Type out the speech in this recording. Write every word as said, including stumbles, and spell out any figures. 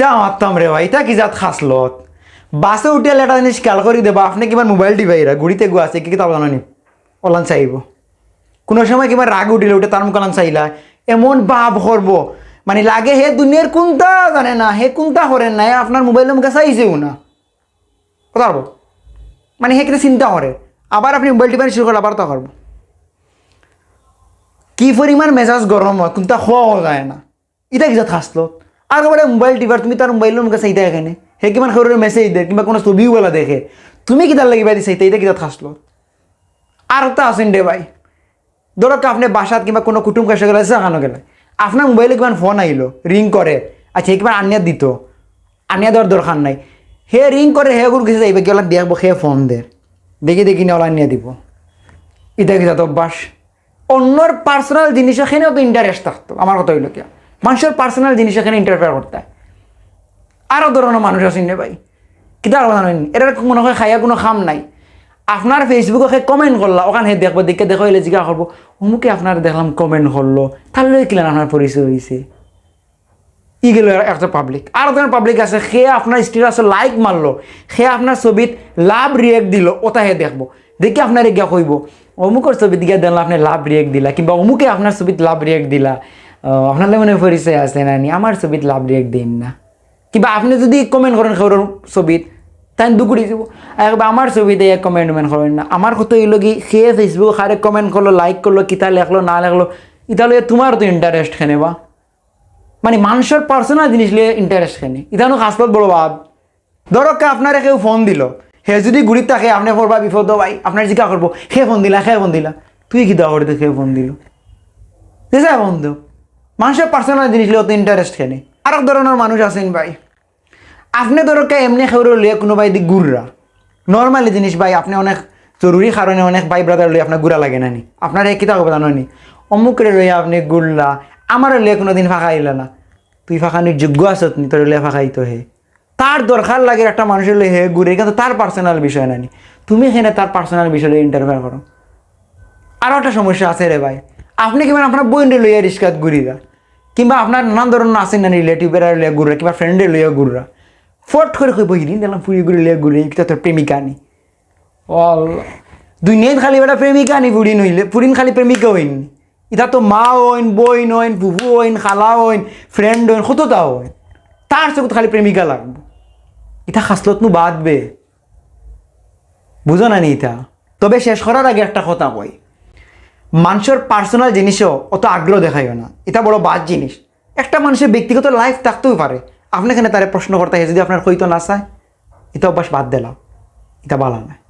ইতা মারতাম রে ভাই, ইতা কি জাত খাসলত? বাসো উঠিয়া লেটা জিনিস খেয়াল করি দেবা, আপনে কিমান মোবাইল টিপাইরা, ঘড়িত এগু আছে, কিতা জানো নি? অলান চাইবো। কুনু সময় কিবা রাগ উঠিলে উঠে তার মুখ অলান চাইলা, এমন ভাব করবো, মানে লাগে হে দুনিয়ার কুনতা জানে না, হে কুনতা করের না, হে আপনার মোবাইলর মুখে চাইছেও না। কথা বলবো, মানে হে কিতা চিন্তা করের, আবার আপনে মোবাইল টিপানি শুরু করলে আবার তা করবো। কি পরিমাণ মেজাজ গরম অয়, কুনতা কওয়া যায় না। ইতা কি জাত খাসলত? আর একেবারে মোবাইল টিপার, তুমি তার মোবাইলর মুখে চাইতায় কেনে? হে কিমান কেউরে মেসেজ দের কিংবা কুনু ছবি অলা দেখে, তুমি কিতার লাগি বাদি চাইতায়? ইতা কি জাত খাসলত? আর একটা আছইন রে ভাই, ধরো কি আপনে বাসাত কিংবা কুনু কুটুম কাছে গেলে, যেখানো গেলে, আপনার মোবাইলো কিমান ফোন আইলো, রিং করের, আচ্ছা, হে কিমান আনিয়া দিতো, আনিয়া দেওয়ার দরকার নাই। হে রিং করের, হে গুর গেছে যাইবা, গেলে দেখবো হে ফোন দের, দেখি দেখি না অলা আনিয়া দিবো। ইতা কি জাত অভ্যাস? অন্যর পার্সোনাল জিনিসো কেনে অত ইন্টারেস্ট থাকতো? আমার কথা অইলো কিতা, মানষর পার্সোনাল জিনিসো কেনে ইন্টারফেয়ার করতায়? আরো ধরনর মানুষ আছইন রে ভাই, কিতা করবো জানো নি? এরার মনে অয় খাইয়া কুনু কাম নাই। আপনার Facebook-ও হে কমেন্ট করলা, অখান হে দেখবো, দেখে দেখো অইলে জিগা করবো, "অমুকে আপনার দেখলাম কমেন্ট করলো, তার লগে কিলান আপনার পরিচয় অইছে?" ই গেলো একটা পাবলিক। আর একজন পাবলিক আছে, হে আপনার স্ট্যাটাসো লাইক মারলো, হে আপনার ছবিত লাভ রিয়েক্ট দিলো, অতা হে দেখবো। দেখি আপনারে গিয়া কইবো, "অমুকর ছবিত গিয়া দেখলাম আপনে লাভ রিয়েক্ট দিলা," কিংবা "অমুকে আপনার ছবিত লাভ রিয়েক্ট দিলা, আহ, আপনার লগে মনে অয় পরিচয় আছে না নি, আমার ছবিত লাভ রিয়েক্ট দেইন না।" কিংবা আপনে যুদি কমেন্ট করেন কেউর ছবিত, তাইন দুকুড়ি যাইবো। আর কিংবা আমার ছবিত এক কমেন্ট উমেন্ট করেন না। আমার কথা অইলো কি, হে Facebook-ও কারে কমেন্ট করলো, লাইক করলো, কিতা লেখলো না লেখলো, ইতা লইয়া তুমার অত ইন্টারেস্ট কেনে বা? মানে, মানষর পার্সোনাল জিনিস লইয়া ইন্টারেস্ট কেনে? ইতা নু খাসলত বড় বাদ। ধরো কে আপনারে কেউ ফোন দিলো, হে যুদি ঘড়িত থাকে, আপনে পড়বা বিপদো ভাই, আপনারে জিগা করবো, "কে ফোন দিলা, কে ফোন দিলা?" তুই কিতা করতে, "কে ফোন দিলো?" যে যায় ফোন দেও। মানষর পার্সোনাল জিনিস লইয়া অত ইন্টারেস্ট কেনে? আর এক ধরনর মানুষ আছইন ভাই, আপনে ধরো কে এমনে কেউরে লইয়া কুনু বায়দি ঘুররা, নরমালি জিনিস ভাই, আপনে অনেক জরুরি কারণে অনেক ভাই ব্রাদার লইয়া আপনার ঘুরা লাগে না নি? আপনারে কিতা কইবো জানো নি? "অমুকরে লইয়া আপনে ঘুরলা, আমারে লইয়া কুনুদিন ফাঁকা অইলা না।" তুই ফাঁকানির যোগ্য আছত নি, তোরে লইয়া ফাঁকা অইতো হে। তার দরকার লাগের একটা মানষরে লইয়া হে ঘুরে, কিন্তু তার পার্সোনাল বিষয় না নি। তুমি কেনে তার পার্সোনাল বিষয় লইয়া ইন্টারফেয়ার করো? আরো একটা সমস্যা আছে রে ভাই, আপনে কিমান আপনার বইনরে লইয়া রিস্কাত ঘুরিরা, কিংবা আপনার নানান ধরনর আছইন না রিলেটিভ, এরারে লইয়া ঘুররা, কিংবা ফ্রেন্ডরে লইয়া ঘুররা, ফট করি কইবো, "হিদিন দেখলাম ফুড়ি এগুরে লইয়া ঘুরে, ইটা তোর প্রেমিকা নি।" ও আল্লাহ, দুনিয়াত খালি বেটা প্রেমিকা নি ফুড়িন অইলে, ফুড়িন খালি প্রেমিকা অইন নি। ইতা তো মা অইন, বইন অইন, ফুফু অইন, খালা অইন, ফ্রেন্ড অইন, কততা অইন। তার চকুত খালি প্রেমিকা লাগবো। ইতা খাসলত নু বাদ বে। বুঝো না নি ইতা? তবে শেষ করার আগে একটা কথা কই, মানষর পার্সোনাল জিনিসো অত আগ্রহ দেখাইও না, ইতা বড় বাদ জিনিস। একটা মানষর ব্যক্তিগত লাইফ থাকতেও পারে, আপনে কেনে তারে প্রশ্ন করতা, হে যুদি আপনার কইতো না চায়, ইতা অভ্যাস বাদ দিলাও, ইতা ভালা নায়।